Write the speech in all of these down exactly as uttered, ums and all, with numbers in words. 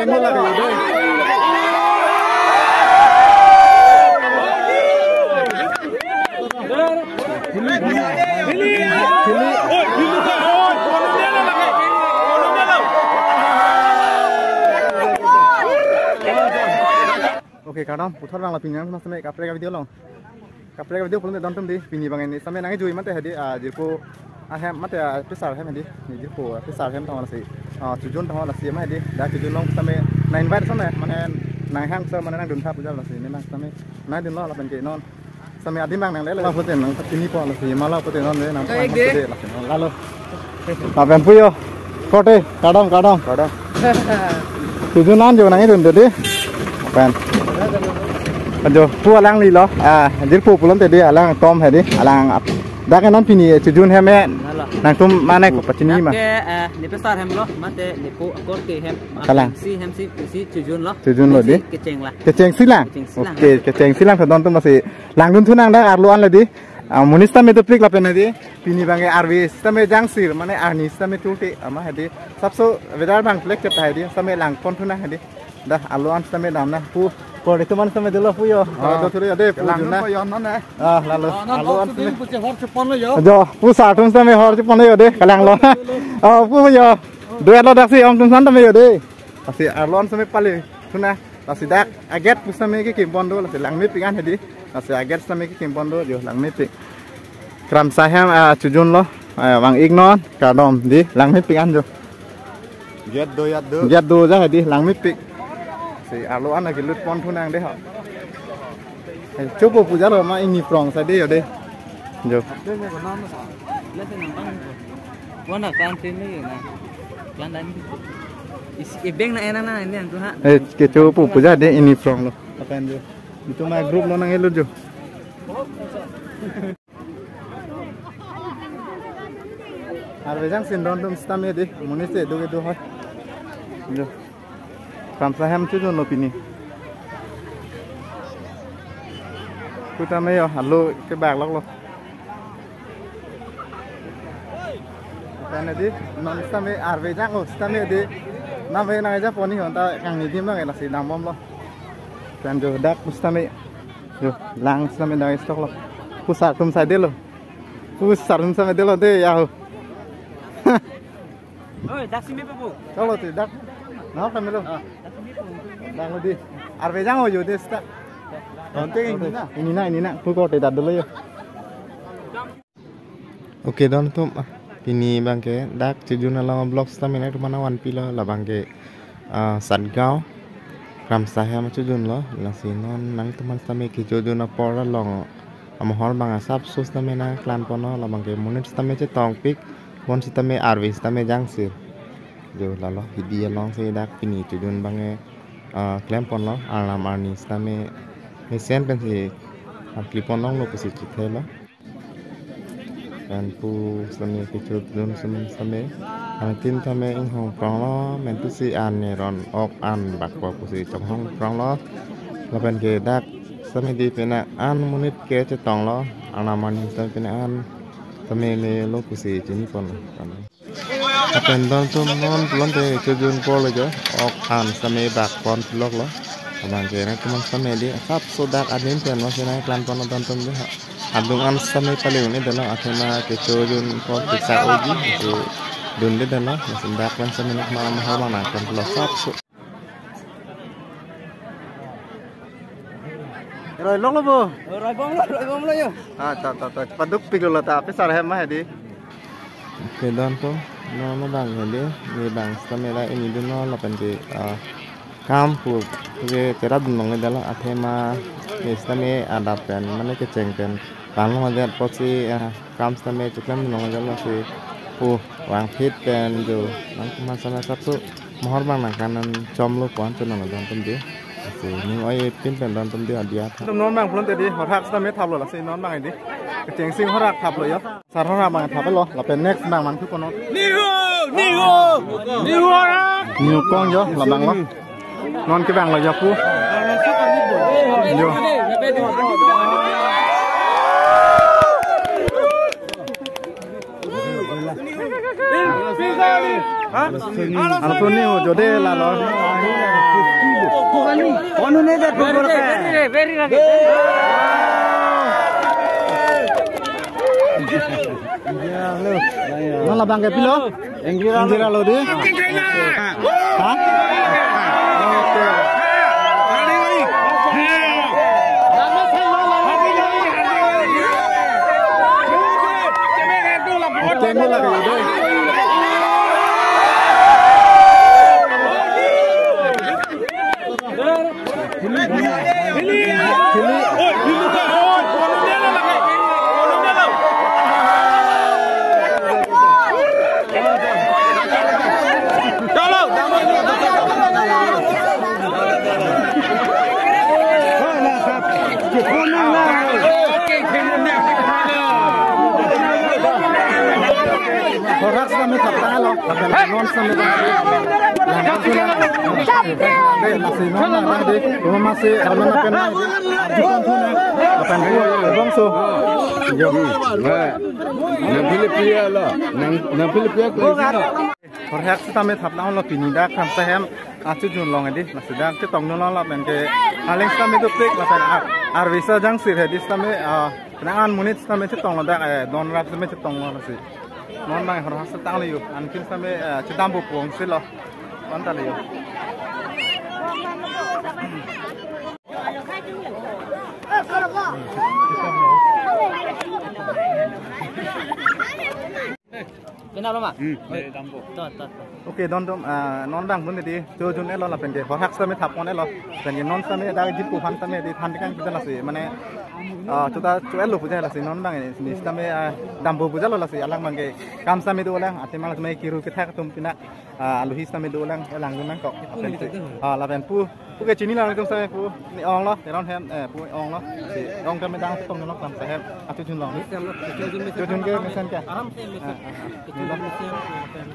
Oke, kardom, puthot abang la pini nang mas me kaprek video along. Kaprek video pulote don atum dei, pini abang ne same nangkejui mate hedi, ah, jirpo ahem mate, ah, pisar ahem hedi, ne jirpo, ah, pisar ahem thang lasi, ah, chojun thang lasi ma hedi, dak chojun along same nang invite same, mane nanghang so mane nangdun thap puja lasi, ne nang same nangdunlo lapen ke non. Same adim abang nangle, la pulote nang pini po lasi, ma la pulote non le, nang Kayak dei. Lasi non, lalo. Lapen pu yo. Korte, kardom, kardom. Kardom. Chojun an jo nangdun dei. Lapen. Ajo, pu alanglilo. Ah, jirpo pulote dei, alang tom hedi, alang ap-, dak non pini chojun ahem me. Lalo. Nangtum mane kopachini ma. Dak ke, eh, ne pisar ahem lo, mate ne pu korte ahem. Kalang. Si ahem si, si chojunlo. Chojunlo dei. Kecheng la. Kechengsi lang. Kechengsi lang. Oke, kechengsi lang, so don atum lasi. Langdun thu nang dak arlo an le dei. Ah, monit sitame dopik lapen hedi. Pini abang ke arve sitame jangsir, mane arni sitame tulte, ama hedi. Sapso weather abang plek chet hedi, sitame langpon thu nang hedi. Dak arlo an sitame dam nang pu. Korte atum an sitame dolo pu yo. Ah. Do thuri ade, pu langdun juna. Ko yo non eh. Ah, lalo. Ah, non arlo an sitame. Kuche hor chepon lo yo. Jo, pu sar atum sitame hor chepon lo yo dei, kalanglo. Oh, pu yo. Duet lo daksi ong atum san sitame yo dei. Lasi arlo an sitame pale thu nang. Lasi dak a-gate pu sitame kekim pon do, lasi langmepik an hedi. Lasi a-gate sitame kekim pon do, jo langmepik. Kramsa ahem, ah, chojunlo, ah, vang-ik non, kardom dei, langmepik an jo. Gate do, gate do. Gate do ja hedi, langmepik. Si arlo an lagi lut pon thu nang dei ho. Eh, chopo puja lo ma ini prong sa dei yo dei. Jo. Wana klan tin ni na. Klan dan. Isi ebeng na enang na ini yang tu ha. Eh, kecho pu puja dei ini prong lo. Akan jo. Itu ma group lo nangkelut jo. Arve jangsir don atum sitame dei. Monit si do do hoi. Jo. Kramsa ahem chojunlo pini. Pu tame yo, alo kebak loklo. Tane dei, non sitame arve jang o, sitame dei. Name nangja pon-i ho, ta kangni adim abang lasi dambomlo. Pen jo dak pu sitame. Jo, lang sitame dang stok lo. Pu sar atum sai delo. Pu sar atum sai delo dei, ya ho. Oi, daksi mepo pu. Chalo te, dak. Na, kami lo. Ah, daksi mepo pu. Dak lo dei. Arve jang o jo dei sita. Konte ini na. Ini na, ini na. Pu korte dak dolo yo. Oke, don atum, ah, pini abang ke dak chojun along vlog sitame nangtum aphan nangvanpilo, labang ke, ah, Satgaon, Kramsa ahem chojunlo, lasi non nangtum aphan sitame kechojun apor along amohor abang asapso sitame nangklan ponlo, labang ke monit sitame chetongpik, bonsitame arve sitame jangsir. Jo lalo hidi alongsi dak pini chojun abang ke, ah, klem ponlo, arnam arni sitame mesen pensi arkli pon longlo pusi chithelo. Pen pu sitame kechojun sum sitame. Angtin tame inghong pronglo, mentu si an ne ron ok an bakpo pusi chonghong pronglo. Lapen ke dak sitame dei penang an monit ke chetonglo. Arnam arni sitame penang an tame melo pusi chini ponlo. Lapen don atum non pulote chojun apor lo jo, ok an sitame bak pon pulok lo. Abang ke nangtum aphan sitame dei, asapso dak adim pen masi nangklan pon don atum dei ha. Adung an sitame pale un-e detlo, athema kechojun apor kisa oji, kedun-e detlo, lason dak pen sitame nangtum aphan amohor abang nangklan pulo asapso. Roi longlo bo. Roi bomlo, roi bomlo yo. Ah, ta, ta, ta. Padukpiklo ta, pisar ahem ma hedi. Oke, don atum, non abang hedi, ne abang sitame la ini dunlo lapen ke, ah, kam pu, ke cherapdun longle detlo, athema, ne sitame adap pen, mane kecheng pen, vang longledet apotsi, ah, kam sitame cheklemdun longle detlo si, pu, vangphit pen jo, nangtum aphan sitame asapso, mohor abang nangklan chomlo pu-an chonong don atum dei. Lasi ning oi pin pen don atum dei adia tha. Atum non abang pulote dei, horak sitame thaplo lasi non abang dei. Kechengsi horak thaplo yo. Sar horak abang thaplo, lapen next abang nangthu ponlo. Nihu! Nihu! Nihu horak! Nihu kong jo, labanglo. Non kevanglo jo pu. Jo. Anthony ho jode lalo. Konu ne de gol ke. Non labang ke pilo? Engira lo de. Ha? Oke. Oke, engira lo de. Horhak sitame thap tanglo, non sitame lang suna. De, lasi non lang de, rumah masih, kalau mana pernah, jukon suna, akan dua, bongso. Yo. Nang pilih pria lo, nang, nang pilih pria ko. Horhak sitame thap tanglo pini dak Kramsa hem, achu jun long edi, lasi dak chetong nulong lo penke, aling sitame dupik, lapen ar, arvisa jang sir hedi sitame, ah, penang an monit sitame chetong lo dak, eh, don rap sitame chetong lo lasi. Non bang horhak sitang lo yo, ankin sitame, eh, chedam bu puang si lo. Anta lo yo. Kenal lo ma? Hmm. Tot, tot, tot. Oke, don dom, ah, non bang pun di, jo jun elo lapen ke, horhak sitame thap pon elo, lapen ke non sitame dak jit pu phan sitame di than tekang puja lasi, mane, ah, chuta chu elo puja lasi non bang ini sitame, ah, dambu puja lo lasi, alang bang ke kam sitame dolang, ati malas mai kiru kethak atum pina, ah, aluhi sitame dolang, elang dolang kok, lapen ke, ah, lapen pu, pu ke chini lang atum sitame pu, ne-ong lo, teron hem, eh, pu ong lo, si ong kami dang tong lo Kramsa hem, achu jun long. Mesen lo, jo jun ke mesen ke? Aram se mesen. Ah, ah, ah. Kecho jun mesen, lapen.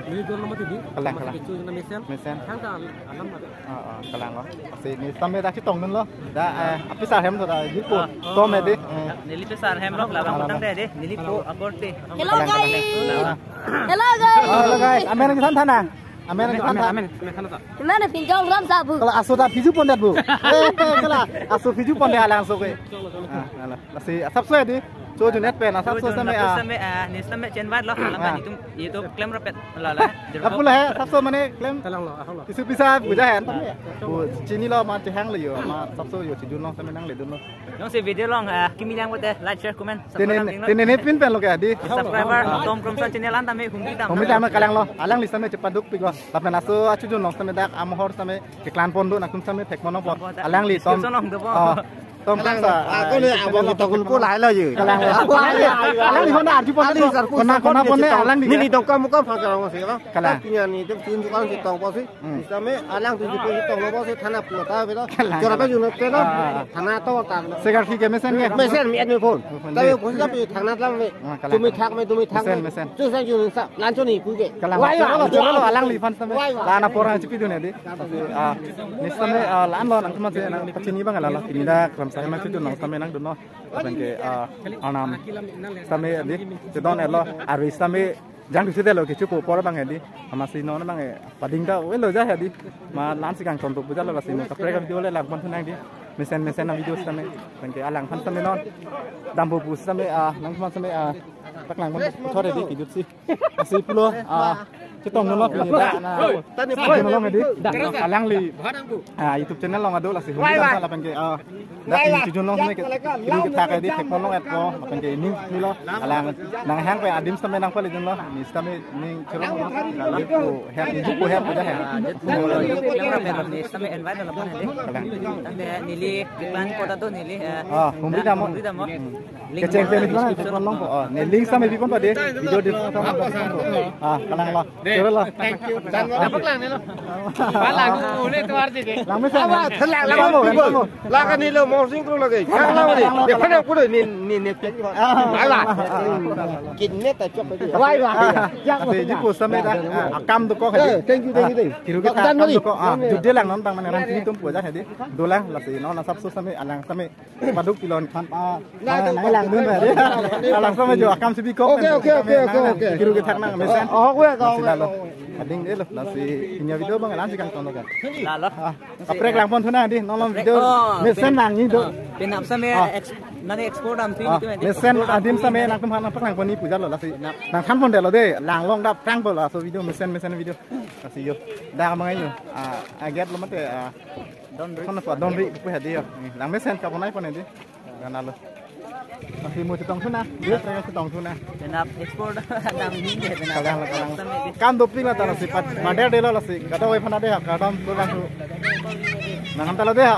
Ini dua nomor tadi. Kalang, kalang. Kecho jun mesen. Mesen. Hang ka alam ada. Ah, ah, kalang lo. Lasi ne sitame dak chetong lo. Dak, eh, api sar hem to dak, jit pu. Ah, tom edi. Eh. Neli pu sar hem lo, labang alam tangte edi. Neli pu akorte. Hello, kalang, kalang. Guys. Ah. Hello, guys. Oh, hello, guys. Amen ke than than na? Amen ke than than? Amen, amen, amen, than than. Nana pinjong ram sabu. Kalau aso ta piju pondet bu. Eh, eh, kalau aso piju pondet alang so ke. Ah, alang. Lasi asapso edi. Cho jun et pen asapso sitame, ah. Sitame, ah, ne sitame chen vat lo. Alam, ah, itum YouTube klem rapet. La la. Apu la he, asapso mane klem. Kalang lo, ahong lo. Isu pisa puja hen. Bu chini lo ma chehang lo yo, ma asapso yo chijun long sitame nangledun lo. Jongsi video long, ah, kimi lang bote like, share, comment, subscribe. Tene, tene ne pin pen lo ke edi. Subscriber, ah, Tom Kramsa channel an tame humri dam. Humri dam kalang lo. Alangli sitame chepaduk pik lo. Lapen aso achu jun long sitame dak amohor sitame keklang pon do, nangtum sitame thek mono pon. Alangli Tom. Description long do pon. Ah, Tom Kramsa, ah, ako le abang kita kulpo lahai lo ye. Kalang lo. Alangli, alangli hona arju pon. Alangli sar pu kona, kona pon ne alangli. Neli dongka muka phang kalang si lo. Kalang. Tapi ni tem tin dukan si tong pon si. Hmm. Sitame alang tu jipun tong lo pon si thana puna ta belo. Kalang. Jora pe jun pe lo. Ah, ah, ah. Thana to ta. Segar si ke mesen ke? Mesen mi admi phone. Phone tapi de. Phone tapi thana lam me. Ah, kalang. Tumi thak me, tumi thak me. Mesen, mesen. Chu sa jun sa. Lan chu ni pu ke. Kalang. Wai, wai. Choro lo, choro lo, alangli aphan sitame. Wai, wai. Lana porang chipi dun edi. Ah, ne sitame, ah, lan lo nangtum sitame nangpachini abang la lo. Pini dak Kramsa hem achu jun long sitame nangdun lo. Lapen ke, ah, arnam sitame edi, chedon elo, arve sitame jang dusi delo kecho po por abang edi, amatsi non abang e, pading ta elo ja edi, ma lan si kangton to puja lo lasi mo kaprek video le lang pon thu nang di, mesen mesen a video sitame, lapen ke alang aphan sitame non, dambu pu sitame, ah, nangphan sitame, ah, paklang pon puthot edi kejut si. Lasi pulo, ah, chetong nulong pini dak na. Chetong nulong edi. Alangli, ah, YouTube channel long ado lasi huni dam lapen ke, ah, dak pini chijun long sitame ke, pini kethak edi thek pon long et ko, lapen ke ini ni lo. Alang nanghang pen adim sitame nangpaledun lo. Ne sitame ne choro lo. Jit pu hem, jit pu hem pu dah hem. Jit pu lo. Yang rame rame sitame invite lo pon edi. Kalang. Tangte neli iklan kota tu neli, eh, ah, humri dam mo. Humri dam mo. Hmm. Link kecheng pen iklan description thek pon long ko. Oh, ne link sitame pi pon pade. Video description. Ah, kalang lo. Kira lo. Thank you. Dapat lang nilo. Palang ule tuar di. Lang mesen. Apa? Thelak lang mo. Lang kan nilo morsing kru lagi. Yang lang ni. Dia pernah kudu ni ni ni. Ayo. Kinne ta chok. Wai wai. Ate di pusame ta. Ah, akam dokok hadi. Thank you, thank you, thank you. Kiru ke ta akam dokok. Ah, judde lang non tang mane ram sini tum puja hadi. Dolang lasi non asap susame alang same paduk pilon khan pa. Nai lang dun hadi. Alang same jo akam si bikok. Okay, okay, okay, okay, okay. Kiru ke thak nang mesen. Oh, okay, okay. Lasi lalo. Ading de lo lasi punya video bang alang si kang tono kan. Lalo. Ah, kaprek lang pon thuna di non video. Oh, mesen nang ni do. Penap same ex-, nani export am tu itu. Mesen adim same nangtum han kaprek lang pon ni puja lo lasi. Nang than pon de lo de. Lang long dap tang bo laso video mesen mesen video. Lasi yo. Dak mangai yo. Ah, aget lo mate ah. Don ri. Kono pa don ri pu hadi yo. Lang mesen kaponai pon di. Ganalo. Lasi mo chetong thuna. Dia saya chetong thuna. Penap export dam ni de penap. Kalang kalang. Kam dopik la ta lasi pat mader de lo lasi. Kadokave aphan de ha kardom tu lang tu. Nang ham ta lo de ha.